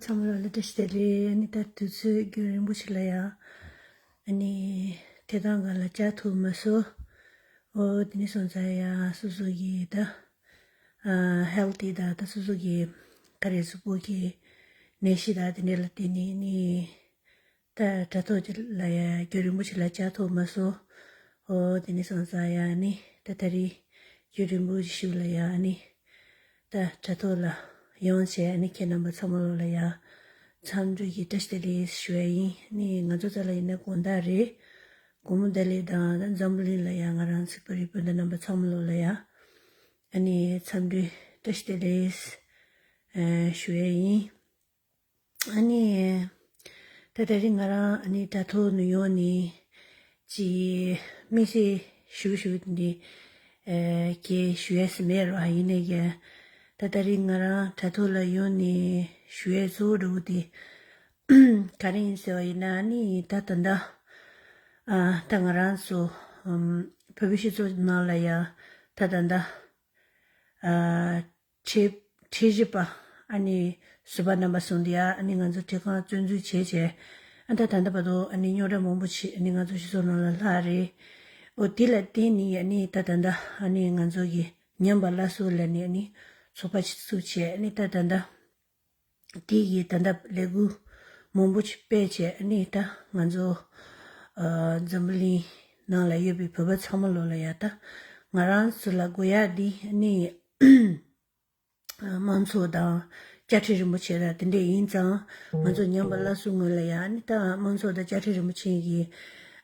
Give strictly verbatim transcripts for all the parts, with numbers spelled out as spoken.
ཚང་མ་ལ་བཀྲ་ཤིས་བདེ་ལེགས། ཨ་ནི་ད་དུས་ཚོད་རྒྱུན་རིང་པོ་ཞིག་ལ་ཡ། ཨ་ནི་དེ་དང་ག་ལ་བཅར་ཐུབ་མ་སོང་། འོ་དེ་ནས་སོང་ཙང་ཡ་སོ་སོ་གི་ད་ཧེལ་ཐི་དང་ད་སོ་སོ་གི་ག་རེ་གཟུགས་པོ་གི་ནད་གཞི་དང་དེ་འདྲ་ལ་བརྟེན་ནས་ནི། ད་དྲ་ཐོག་ཅིག་ལ་ཡ་རྒྱུན་རིང་པོ་ཞིག་ལ་བཅར་ཐུབ་མ་སོང་། འོ་དེ་ནས་སོང་ཙང་ཡ་ནི་ད་ད་རེས་རྒྱུན་རིང་པོ་ཞིག་ལ་ཡ་ནི་ད་དྲ་ཐོག་ལ་ཡོང་བྱས་ནི་ཁྱེད་རྣམ་པ་ཚང་མ་ལོ་ལ་ཡ་འཚམས་འདྲི་གི་བཀྲ་ཤིས་བདེ་ལེགས་ཞུ་ཡ་ཡིན། ནི་ང་ཚོ་རྩ་ལ་ཡིན་ན་དགོང་དག་རེད། དགོང་མོ་བདེ་ལེགས་དང་ད་འཛམ་བུ་གླིང་ལ་ཡ་ང་རང་ཚིག་པ་རི་སྤུན་ཟླ་རྣམ་པ་ཚང་མ་ལོ་ལ་ཡ་ཨ་ནི་འཚམས་འདྲི་བཀྲ་ཤིས་བདེ་ལེགས་ཞུ་ཡ་ཡིན། ཨ་ནི། ད་ད་རེས་ང་རང་ཨ་ནི་དྲ་ཐོག་ནས་ཡོང་ནས་ཅི་དམིགས་བསལ་ཞུ་ཞུ་འདི་ཨེ་གས་ཞུ་ཡས་མེད་རོ། ཡིན་ནའི་ཀྱང་ད་ད་རེས་ང་རང་དྲ་ཐོག་ལ་ཡོང་ནས་ཞུ་ཡས་གཙོ་བོ་འདྲ་བོ་དེ་ག་རེ་ཡིན་ཟེར་བ་ཡིན་ན། ཨ་ནི་ད་ད་ལྟ་ཨ་ད་ང་རང་ཚོ་ཨམ་བོད་པའི་སྤྱི་ཚོགས་ནང་ལ་ཡ་ད་ད་ལྟ་ཨ། ཁྲིད་ཁྲིད་བཞི་པ་ཨ་ནི་ཟུར་པ་རྣམ་པ་གསུམ་དེ་ཡ་ཨ་ནི་ང་ཚོ་ཁྲིད་ཁང་བཙོན་འཛུལ་བྱས་བྱས་ཨ་ད་ད་ལྟ་བར་དུ་ཨ་ནི་རྙོག་དྲ་མང་པོ་ཆེ་ཨ་ནི་ང་ཚོ་སྤྱི་ཚོགས་ནང་ལ་ལྷག་རེད། འོ་དེ་ལ་བརྟེན་ནས་ཨ་ནི་ད་ད་ལྟ་ཨ་ནི་ང་ཚོ་གི་ཉམས་པ་སླར་གསོ་ལ་ནི་ཨ་ནི་ཚོགས་པ་ཆེད་བཙུགས་བྱས་ཨ་ནི་ད་ད་ལྟ་དེ་གི་ད་ལྟ་ལས་འགུལ་མང་པོ་ཆེ་སྤེལ་བྱས་ཨ་ནི་ད་ང་ཚོ་ཨ་འཛམ་བུ་གླིང་ནང་ལ་ཡོད་པའི་བོད་པ་ཚང་མ་ལོ་ལ་ཡ་ད་ང་རང་ཚོ་ལ་དགོས་ཡ་འདི་ཨ་ནི། དམངས་གཙོ་དང་དཔྱ་ཁྲལ་རིན་པོ་ཆེ་དང་དེ་འདྲས་ཡིན་ཙང་ང་ཚོ་ཉམས་པ་སླར་གསོའི་ངོས་ལ་ཡང་ཨ་ནི་ད་དམངས་གཙོ་དང་དཔྱ་ཁྲལ་རིན་པོ་ཆེ་གི་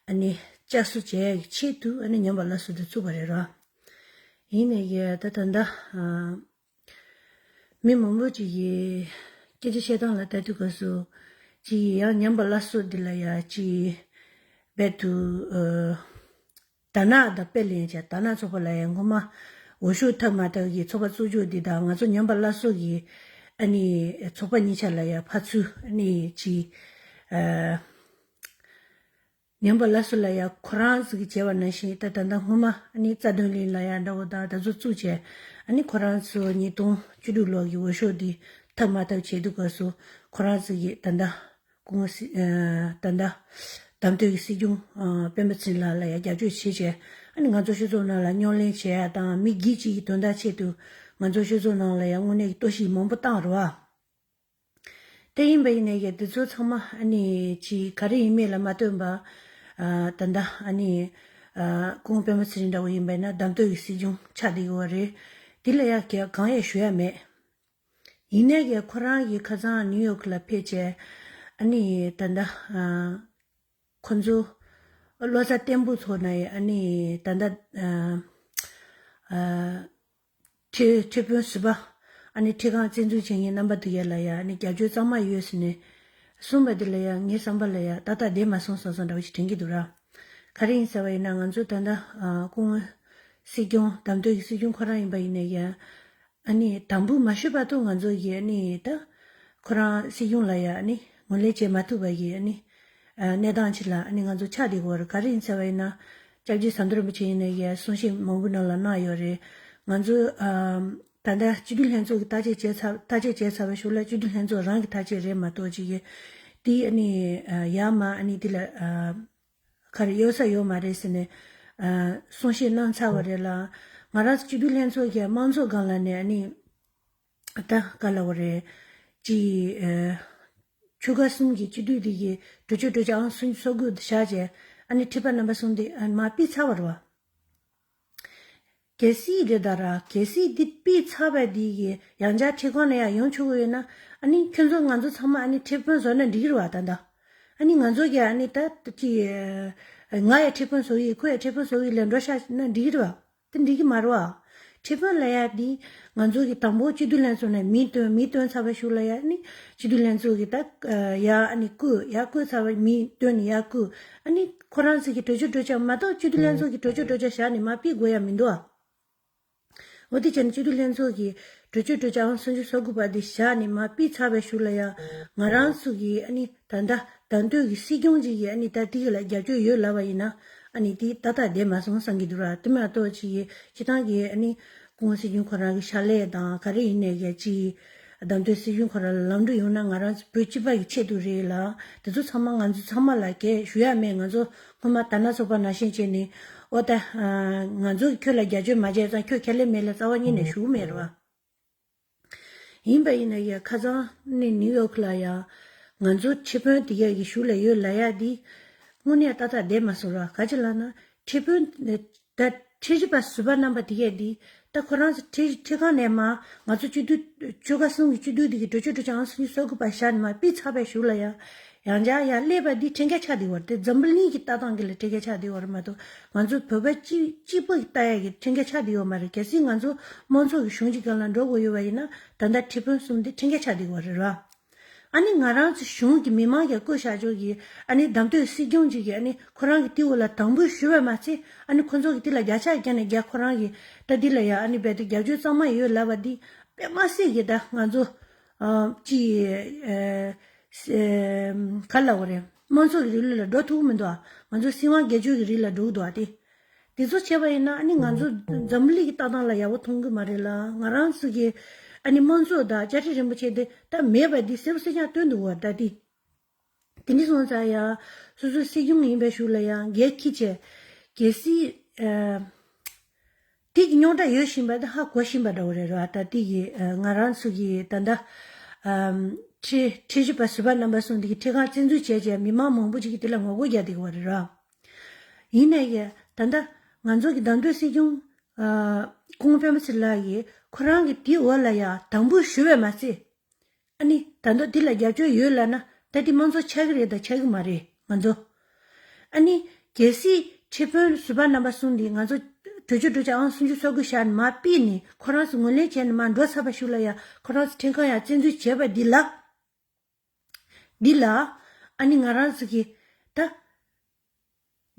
ཨ་ནི་བསྐྱར་གསོ་བྱེད་ཡག་གི་ཆེད་དུ་ཨ་ནི་ཉམས་པ་སླར་གསོ་དེ་བཙུགས་པ་རེད་ར། ཡིན་ནའི་ཡ་ད་ད་ལྟ་མི་མང་པོ་ཅིག་གིས་སྐད་ཆ་བཤད་སྟངས་ལ་ལྟ་དུས་སྐབས་སུ་ཅིག་ཡང་ཉམས་པ་སླར་གསོ་འདི་ལ་ཡ་ཅིག་རྦད་དུ་ཨ། དར་ནག་དང་དཔེ་ལེན་བྱས་དར་ནག་ཚོགས་པ་ལ་ཡང་སྔོན་མ་འོས་ཤོག་བཏབ་མ་བཏབ་ཀྱི་ཚོགས་པ་བཙུགས་ཕྱོགས་འདི་དང་ང་ཚོ་ཉམས་པ་སླར་གསོ་གི་ཨ་ནི་ཚོགས་པ་གཉིས་ཆ་ལ་ཡང་ཕར་ཚུར་ཨ་ནི་ཅི་ཨ་ཉམས་པ་སླར་གསོ་ལ་ཡང་ཁོ་རང་ཚོ་གིས་བྱས་པ་ནང་བཞིན་ད་ད་ལྟ་སྔོན་མ་ཨ་ནི་རྩ་དོན་གླིང་ལ་ཡང་འདྲ་བོ་དང་ད་ཚོ་བཙུགས་བྱས་ཨ་ནི་ཁོ་རང་ཚོ་ཉིས་སྟོང་བཅུ་དྲུག་ལོ་གི་འོས་ཤོག་འདི་བཏབ་མ་བཏབ་བྱེད་དུས་སྐབས་སུ་ཁོ་རང་ཚོ་གིས་ད་ལྟ། སྐུ་ངོ་སྲིད་ཨ་ད་ལྟ་བདམས་ཐོན་གྱི་སྲིད་སྐྱོང་ཨ་སྤེན་པ་ཚེ་རིང་ལགས་ལ་ཡང་རྒྱབ་སྐྱོར་བྱེད་བྱས་ཨ་ནི་ང་ཚོ་སྤྱི་ཚོགས་ནང་ལ་རྙོག་གླེང་བྱེད་ཡ་དང་མི་སྒེར་གཅིག་གི་དོན་དག་ཆེད་དུ་ང་ཚོ་སྤྱི་ཚོགས་ནང་ལ་ཡང་དངོས་གནས་ཀྱི་གཏོར་བཤིག་མང་པོ་བཏང་རེད་བ། དེ་ཡིན་པ་ཡིན་ནའི་ཡ་དེ་ཚོ་ཚང་མ་ཨ་ནི་ཅིག་ག་རེ་ཡིན་མིན་ལ་མ་ལྟོས་པ་ཨ་ད་ལྟ་ཨ་ནི་ཨ་སྐུ་ངོ་སྤེན་པ་ཚེ་རིང་འདྲ་བོ་ཡིན་པ་ཡིན་ན་བདམས་ཐོན་གྱི་སྲིད་སྐྱོང་ཆགས་བསྡད་ཡོད་རེད། དེ་ལ་ཡང་གང་ཡང་ཞུ་ཡ་མེད། ཡིན་ནའི་ཀྱང་ཁོ་རང་གིས་ཁ་སང་ནིའུ་ཡོག་ལ་ཕེབས་བྱས་ཨ་ནི་ད་ལྟ་ཨ་ཁོ་ཚོ་བློ་རྩ་བརྟན་པོ་ཐོག་ནས་ཨ་ནི་ད་ལྟ་ཨ་ཨ་ཁྲི་ཁྲི་དཔོན་ཟུར་པ་ཨ་ནི་ཁྲི་ཁང་བཙན་འཛུལ་བྱེད་མཁན་རྣམ་པ་དེ་ག་ལ་ཡ་ཨ་ནི་རྒྱབ་སྐྱོར་གཙང་མ་ཡོད་ཟེར་ནས་གསུངས་པ་དེ་ལ་ཡ་ངའི་བསམ་པ་ལ་ཡ་ཏག་ཏག་བསྡད་མ་སོང་བསམ་བསམ་འདྲ་བོ་ཞིག་དྲན་གྱི་འདུག་ར། ག་རེ་ཡིན་ཟེར་བ་ཡིན་ན་ང་ཚོ་ད་ལྟ་ཨ་སྐུ་ངོ་སྲིད་སྐྱོང་བདམས་ཐོན་གྱི་སྲིད་སྐྱོང་ཁོ་རང་ཡིན་པ་ཡིན་ནའི་ཡ། ཨ་ནི་དམ་འབུལ་མ་ཞུས་བར་དུ་ང་ཚོ་གིས་ཨ་ནི་ད་ཁོ་རང་སྲིད་སྐྱོང་ལ་ཡ་ཨ་ནི་ངོས་ལེན་བྱེད་མ་ཐུབ་པ་གི་ཨ་ནི་ཨ་གནས་སྟངས་ཅིག་ལ་ཨ་ནི་ང་ཚོ་ཆགས་བསྡད་ཀྱི་ཡོད་རེད། ག་རེ་ཡིན་ཟེར་བ་ཡིན་ན་སྐྱབས་རྗེ་ཟམ་གདོང་རིན་པོ་ཆེ་ཡིན་ནའི་ཡ་གསུང་བཤད་མང་པོ་ནང་ལ་གནང་ཡོད་རེད། ང་ཚོ་ཨ་ད་ལྟ་སྤྱི་འཐུས་ལྷན་ཚོགས་ཀྱི་བརྟག་དཔྱད་བྱས་ཚར་བརྟག་དཔྱད་བྱས་ཚར་བའི་གཞུག་ལ་སྤྱི་འཐུས་ལྷན་ཚོགས་རང་གི་བརྟག་དཔྱད་རེད་མ་གཏོགས་ཅིག་གི་དེ་ཨ་ནི་ཨ་ཡར་མར་ཨ་ནི་དེ་ལ་ཨ། ག་རེ་གཡོལ་ས་ཡོད་མ་རེད་ཟེར་ནས་ཨ་གསུང་བཤད་གནང་ཚར་བ་རེད་ལ། ང་རང་སྤྱི་འཐུས་ལྷན་ཚོགས་ཀྱི་དམངས་གཙོ་སྒང་ལ་ནས་ཨ་ནི་ད་ག་ལབ་དགོས་རེད། ཅི་ཨ་ཆོལ་ཁ་གསུམ་གྱི་སྤྱི་འཐུས་དེ་གི་གྲོས་ཆོད་གྲོས་ཆོད་ཨང་སུམ་ཅུ་སོ་དགུ་དེ་བཞག་བྱས་ཨ་ནི་ཁྲི་པ་རྣམ་པ་གསུམ་དེ་ཨ་མར་ཕུད་ཚར་བ་རེད་བ། གལ་སྲིད་རེད་ད་ར། གལ་སྲིད་འདི་ཕུད་ཚར་བ་འདི་གི་ཡང་བསྐྱར་ཁྲི་ཁང་ནས་ཡང་ཡོང་ཆོག་གི་ཡོད་ན་ཨ་ནི་ཁྱོད་ཚོ་ང་ཚོ་ཚང་མ་ཨ་ནི་ཁྲི་དཔོན་བཟོ་ན་འགྲིག་གི་རེད་བ། ད་ལྟ་ཨ་ནི་ང་ཚོ་གི་ཨ་ནི་ད་ཅི་ང་ཡང་ཁྲི་དཔོན་བཟོ་གི་ཁོ་ཡང་ཁྲི་དཔོན་བཟོ་གི་ལབ་འགྲོ་ཤག་ན་འགྲིག་གི་རེད་བ། དེ་འགྲིག་གི་མ་རེད་བ། ཁྲི་དཔོན་ལབ་ཡ་འདི་ང་ཚོ་གི་དང་པོ་སྤྱི་འཐུས་ལྷན་ཚོགས་ནས་མི་བཏོན་མི་བཏོན་ཚར་བའི་གཞུག་ལ་ཡ་ཨ་ནི་སྤྱི་འཐུས་ལྷན་ཚོགས་ཀྱི་ད་ཡ་ཨ་ནི་བསྐོས་ཡ་བསྐོས་ཚར་བའི་མི་བཏོན་ནས་ཡ་བསྐོས་ཨ་ནི་ཁོ་རང་ཚོ་གི་གྲོས་ཆོད་གྲོས་ཆོད་མ་གཏོགས་སྤྱི་འཐུས་ལྷན་ཚོགས་ཀྱི་གྲོས་ཆོད་གྲོས་ཆོད་བཞག་ནས་མར་ཕུད་དགོས་ཡ་མི་འདུག་ཨ། འོ་དེ་བྱས་ནས་སྤྱི་འཐུས་ལྷན་ཚོགས་ཀྱི་གྲོས་ཆོད་གྲོས་ཆོད་ཨང་སུམ་ཅུ་སོ་དགུ་པ་དེ་བཞག་ནས་མར་ཕུད་ཚར་བའི་གཞུག་ལ་ཡང་ང་རང་ཚོ་གི་ཨ་ནི་ད་ལྟ་བདམས་ཐོན་གྱི་སྲིད་སྐྱོང་ཅིག་གིས་ཨ་ནི་ད་དེ་ག་ལ་རྒྱབ་སྐྱོར་ཡོད་ལབ་པ་ཡིན་ན་ཨ་ནི་དེ་ཏག་ཏག་བསྡད་མ་སོང་བསམ་གྱི་འདུག་ར། དེ་མ་གཏོགས་ཅིག་གི་སྤྱི་བཏང་གི་ཨ་ནི་སྐུ་ངོ་སྲིད་སྐྱོང་ཁོ་རང་གི་ཕྱག་ལས་དང་ག་རེ་ཡིན་ནའི་ག་ཅིག་ བདམས་ཐོན་སྲིད་གཞུང་ཁོ་རང་ལ་ལམ་འགྲོ་ཡོང་ན་ང་རང་ཚོ་བོད་སྤྱི་པ་ཡི་ཆེད་དུ་རེད་ལ། དེ་ཚོ་ཚང་མ་ང་ཚོ་ཚང་མ་ལ་གས་ཞུ་ཡ་མེད། ང་ཚོ་སྔོན་མ་ད་ན་ཚོགས་པ་ནང་བཞིན་བྱས་ནས་ཨོ་ད་ང་ཚོ་ཁྱོད་ལ་རྒྱབ་སྐྱོར་མ་བྱས་ཙང་ཁྱོད་ཁས་ལེན་མེད་ལ་རྩ་བ་ཉིད་ནས་ཞུ་གི་མེད་རེད་བ། ཡིན་པ་ཡིན་ན་ཡ་ཁ་སང་ནས་ནིའུ་ཡོག་ལ་ཡ་ང་ཚོ་ཁྲི་དཔོན་དེ་ག་གི་ཞུ་ལ་ཡོད་ལ་ཡ་དེ་དངོས་གནས་ཏག་ཏག་བསྡད་མ་སོང་ར། ག་ཅི་ལ་ན་ཁྲི་དཔོན་ད་ཁྲི་བཞི་པ་ཟུར་པ་རྣམ་པ་དེ་གས་འདི་ད་ཁོ་རང་ཚོ་ཁྲི་ཁྲི་ཁང་ནས་མ་ང་ཚོ་སྤྱི་འཐུས་ཆོལ་ཁ་གསུམ་གྱི་སྤྱི་འཐུས་འདི་གི་གྲོས་ཆོད་གྲོས་ཆོད་ཨང་སུ་ཉི་སོ་དགུ་པ་བཞག་ནས་མ་ཕུད་ཚར་བའི་གཞུག་ལ་ཡང་ཡང་བསྐྱར་ཡང་སླེབས་པ་འདི་ཁྲིམས་འགལ་ཆགས་བསྡད་ཡོད་རེད། དེ་འཛམ་བུ་གླིང་གི་ལྟ་སྟངས་ཀྱི་ལ་ཁྲིམས་འགལ་ཆགས་བསྡད་ཡོད་རེད་མ་གཏོགས་ང་ཚོ་བོད་པ་གཅིག་གཅིག་པུ་ལྟ་ཡ་གི་ཁྲིམས་འགལ་ཆགས་བསྡད་ཡོད་མ་རེད། གལ་སྲིད་ང་ཚོ་དམངས་གཙོ་གི་གཞུང་གི་སྒང་ལ་འགྲོ་དགོས་ཡོད་པ་ཡིན་ན་ད་ལྟ་ཁྲི་དཔོན་གསུམ་འདི་ཁྲིམས་འགལ་ཆགས་བསྡད་ཡོད་རེད་ར། ཨ་ནི་ང་རང་ཚོ་གཞུང་གི་མི་མང་གིས་བསྐོས་བཞག་ཆོག་གི་ཨ་ནི་བདམས་ཐོན་སྲིད་སྐྱོང་ཅིག་གིས་ཨ་ནི་ཁོ་རང་གི་དེ་འོག་ལ་དམ་འབུལ་ཞུས་པ་མ་ཚད་ཨ་ནི་ཁོ་ཚོ་གི་དེ་ལ་བརྒྱ་ཆ་བརྒྱ་ནས་བརྒྱ་ཁོ་རང་གི་ད་འདི་ལ་ཡ་ཨ་ནི་རྦད་དེ་རྒྱབ་སྐྱོར་གཙང་མ་ཡོད་ལབ་པ་འདི་དཔེ་མ་སྲིད་གི་ད་ང་ཚོ་ཨ་ཅི་ཨ་ཨ་ག་ལབ་དགོས་རེད། དམངས་གཙོ་གི་རིང་ལུགས་ལ་འགྲོ་ཐུབ་ཀྱི་མི་འདུག་ཨ། ང་ཚོ་སྲིད་དབང་སྒེར་གཅོད་ཀྱི་རིང་ལ་འགྲོ་གི་འདུག་ཨ། དེ། དེ་ཚོ་བྱས་པ་ཡིན་ན་ཨ་ནི་ང་ཚོ་འཛམ་བུ་གླིང་གི་ལྟ་སྟངས་ལ་ཡག་པོ་མཐོང་གི་མ་རེད་ལ། ང་རང་ཚོ་གི་ཨ་ནི་དམངས་གཙོ་དང་བཅའ་ཁྲིམས་རིན་པོ་ཆེ་དེ་ད་མེད་པ་འདི་གསལ་པོ་གསལ་རྐྱང་སྟོན་འདུག་བ། ད་དེ་དེ་འདྲ་སོང་ཙང་ཡང་སོ་སོའི་སྲིད་སྐྱོང་ཡིན་པའི་གཞུག་ལ་ཡང་འགན་འཁྱེར་བྱས་གལ་སྲིད་ཨ་དེ་གི་རྙོག་དྲ་ཡོད་བཞིན་པ་དེ་ཧ་གོ་བཞིན་པ་འདྲ་བོ་རེད་ར། ད་དེ་གི་ཨ་ང་རང་ཚོ་གི་ད་ལྟ་ཨམ་ཁྲི་ཁྲི་བཞི་པ་ཟུར་པ་རྣམ་པ་གསུམ་དེ་གི་ཁྲི་ཁང་བཙན་འཛུལ་བྱས་བྱས་མི་མང་མང་པོ་ཅིག་གི་དེ་ལ་ངོ་རྒོལ་རྒྱག་བསྡད་ཀྱི་ཡོད་རེད་ར། ཡིན་ནའི་ད་ལྟ་ང་ཚོ་གི་བདམས་ཐོན་སྲིད་སྐྱོང་ཨ་སྐུ་ངོ་པད་མ་ཚེ་རིང་ལགས་ཀྱིས་ཁོ་རང་གི་དེའི་འོག་ལ་ཡ་དམ་འབུལ་ཞུས་པས་མ་ཚད། ཨ་ནི་ད་ལྟ་འདི་ལ་རྒྱབ་སྐྱོར་ཡོད་ལབ་ན་ད་འདི་དམངས་གཙོ་ཆགས་ཀྱི་རེད་དང་ཆགས་ཀྱི་མ་རེད་ང་ཚོ། ཨ་ནི་གལ་སྲིད་ཁྲི་དཔོན་ཟུར་པ་རྣམ་པ་གསུམ་འདི་ང་ཚོ་གྲོས་ཆོད་གྲོས་ཆོད་ཨང་སུམ་ཅུ་སོ་དགུ་བཞག་ནས་མར་ཕུད་ནས་ཁོ་རང་ཚོ་ངོས་ལེན་བྱས་ནས་མར་འགྲོ་ཚར་བ་ཞིག་ལ་ཡ་ཁོ་རང་ཚོ་ཁྲིམས་ཁང་ཡང་བཙན་འཛུལ་བྱས་པ་འདི་ལ། འདི་ལ་ཨ་ནི་ང་རང་ཚོ་གི་ད་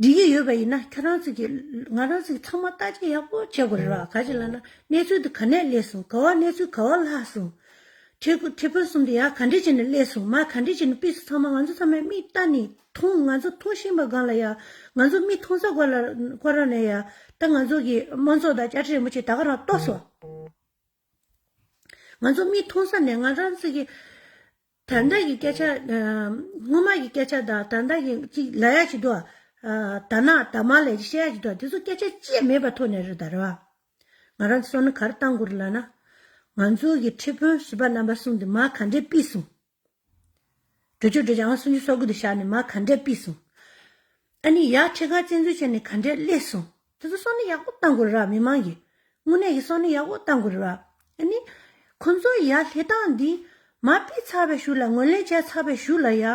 འགྲིག་གི་ཡོད་པ་ཡིན་ན་ཁྱོད་རང་ཚོ་གི་ང་རང་ཚོ་གི་ཚང་མ་བརྟག་དཔྱད་ཡག་པོ་བྱེད་དགོས་རེད་བ། ག་ཅི་ལབ་ན་གནས་ཚུལ་འདི་ག་ནས་སླེབས་སོང་། ག་བ་གནས་ཚུལ་ག་བ་ལྷག་སོང་། ཁྲི་ཁྲི་དཔོན་གསུམ་དེ་ཡང་ག་འདྲས་བྱས་ནས་སླེབས་སོང་། མ་ག་འདྲས་བྱས་ནས་ཕུད་སོང་། ཚང་མ་ང་ཚོ་ཚང་མས་མིག་ལྟ་ནས་མཐོང་། ང་ཚོ་མཐོང་བཞིན་པ་སྒང་ལ་ཡ་ང་ཚོ་མིག་མཐོང་ས་སྐོར་ལ་སྐོར་ར་ནས་ཡ་ད་ང་ཚོ་གི་དམངས་གཙོ་དང་བཅའ་ཁྲིམས་རིན་པོ་ཆེ་ད་ག་རང་གཏོར་སོང་། ང་ཚོ་མིག་མཐོང་ས་ནས་ང་རང་ཚོ་གི་ད་ལྟ་གི་སྐད་ཆ་ཨ་སྔོན་མ་གི་སྐད་ཆ་དང་ད་ལྟ་གི་ཅིག་ལབ་ཡ་ཅིག་འདུག་ཨ། ད་ནག་ད་མ་ལབ་ཅིག་བཤད་ཡ་ཅིག་འདུག་ཨ། དེ་ཚོ་སྐད་ཆ་ཅིག་མེད་པ་ཐོག་ནས་རེད་ད་རེད་བ། ང་རང་ཚོ་བསམ་བློ་ག་རེ་བཏང་དགོས་རེད་ལབ་ན། ང་ཚོ་གི་ཁྲི་དཔོན་ཟུར་པ་རྣམ་པ་གསུམ་དེ་མར་ག་འདྲས་ཕུད་སོང་། གྲོས་ཆོད་གྲོས་ཆོད་ཨང་སུམ་ཅུ་སོ་དགུ་དེ་བཞག་ནས་མར་ག་འདྲས་ཕུད་སོང་། ཨ་ནི་ཡར་ཁྲི་ཁང་བཙན་འཛུལ་བྱས་ནས་ག་འདྲས་སླེབས་སོང་། དེ་ཚོ་བསམ་བློ་ཡག་པོ་བཏང་དགོས་རེད་ར། མི་མང་གིས་དངོས་གནས་ཀྱི་བསམ་བློ་ཡག་པོ་བཏང་དགོས་རེད་ར། ཨ་ནི་ཁོ་ཚོ་ཡར་སླེབས་སྟངས་འདི་མར་ཕུད་ཚར་བའི་གཞུག་ལ་ངོས་ལེན་བྱས་ཚར་བའི་གཞུག་ལ་ཡ་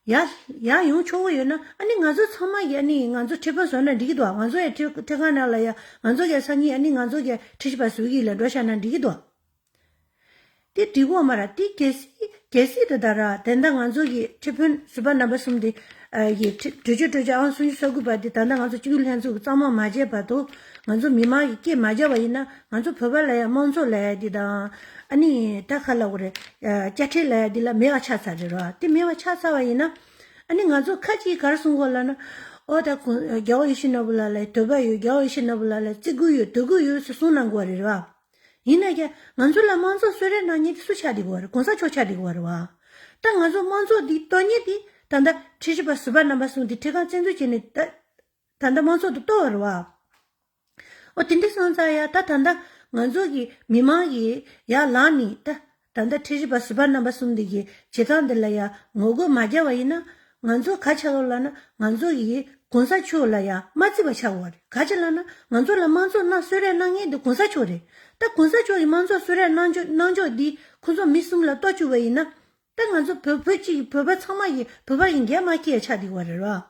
ཡར་ཡར་ཡོང་ཆོག་གི་ཡོད་ན་ཨ་ནི་ང་ཚོ་ཚང་མ་གིས་ཨ་ནི་ང་ཚོ་ཁྲི་དཔོན་བཟོས་ན་འགྲིག་གི་འདུག་ང་ཚོ་ཡ་ཁྲི་ཁྲི་ཁང་ནང་ལ་ཡ་ང་ཚོ་གི་སང་ཉིན་ཨ་ནི་ང་ཚོ་གི་ཁྲི་བཞི་པ་ཟུར་གི་ལ་འགྲོ་བཞག་ན་འགྲིག་གི་འདུག་དེ་འགྲིག་གོ་མ་ར། དེ་གལ་སྲིད་གལ་སྲིད་དེ་ད་ར་དེ་འདྲ་ང་ཚོ་གི་ཁྲི་དཔོན་ཟུར་པ་རྣམ་པ་གསུམ་དེ་ཨ་གི་ཁྲི་གྲོས་ཆོད་གྲོས་ཆོད་ཨང་སུམ་ཅུ་སོ་དགུ་པ་དེ་ད་ལྟ་ང་ཚོ་སྤྱི་འཐུས་ལྷན་ཚོགས་ཀྱི་གཙང་མ་མ་བྱས་བར་དུ་ང་ཚོ་མི་མང་གི་སྐད་མ་རྒྱབ་པ་ཡིན་ན་ང་ཚོ་བོད་པ་ལ་ཡ་དམངས་གཙོ་ལབ་ཡ་དེ་དང་ཨ་ནི་ད་ག་ལབ་དགོས་རེད། ཨ་བཅའ་ཁྲིམས་ལབ་ཡ་དེ་ལ་མེད་པ་ཆགས་ཚར་རེད་ར། དེ་མེད་པ་ཆགས་ཚར་བ་ཡིན་ན་ཨ་ནི་ང་ཚོ་ཁ་ཅིག་ག་རེ་གསུང་གོ་ལབ་ན་ཨོ་ད་ཁོང་རྒྱལ་བ་ཡིད་བཞིན་ནོར་བུ་ལགས་ལ་དད་པ་ཡོད། རྒྱལ་བ་ཡིད་བཞིན་ནོར་བུ་ལགས་ལ་བརྩི་བཀུར་ཡོད། དད་གུས་ཡོད་ཟེར་གསུང་གནང་དགོས་རེད་ར། ཡིན་ན་ཀྱང་ང་ཚོ་ལ་དམངས་གཙོ་གསོལ་རས་གནང་མཁན་དེ་སུ་ཆགས་བསྡད་ཀྱི་ཡོད་རེད། གོང་ས་མཆོག་ཆགས་བསྡད་ཀྱི་ཡོད་རེད་བ། ད་ང་ཚོ་དམངས་གཙོ་འདི་གཏོར་མཁན་དེ་ད་ལྟ་ཁྲི་བཞི་པ་ཟུར་པ་རྣམ་པ་གསུམ་དེ་ཁྲི་ཁང་བཙན་འཛུལ་བྱས་ནས་ད་ད་ལྟ་དམངས་གཙོ་དེ་གཏོར་བ་རེད་བ། ཨོ་དེ་འདྲ་སོང་ཙང་ཡ་ད་ད་ལྟ་ང་ཚོ་གི་མི་མང་གིས་ཡར་ལངས་ནས་ད་ད་ལྟ་ཁྲི་བཞི་པ་ཟུར་པ་རྣམ་པ་གསུམ་དེ་གི་བྱེད་སྟངས་དེ་ལ་ཡ་ངོ་རྒོལ་མ་བརྒྱབ་པ་ཡིན་ན། ང་ཚོ་ག་ཆགས་ཡོད་ལབ་ན་ང་ཚོ་ཡི་གོང་ས་མཆོག་ལ་ཡང་མ་བརྩི་བ་ཆགས་ཡོད་རེད། ག་ཅི་ལབ་ན་ང་ཚོ་ལ་དམངས་གཙོ་གནང་གསོལ་རས་གནང་མཁན་དེ་གོང་ས་མཆོག་རེད། ད་གོང་ས་མཆོག་གི་དམངས་གཙོ་གསོལ་རས་གནང་ཕྱོགས་གནང་ཕྱོགས་འདི་ཁོ་ཚོ་མི་གསུམ་ལ་གཏོར་བཅུག་པ་ཡིན་ན་ད་ང་ཚོ་བོད་བོད་གཅིག་བོད་པ་ཚང་མ་ཡི་བོད་པ་ཡི་འགན་མ་འཁྱེར་ཆགས་བསྡད་ཡོད་རེད་བ།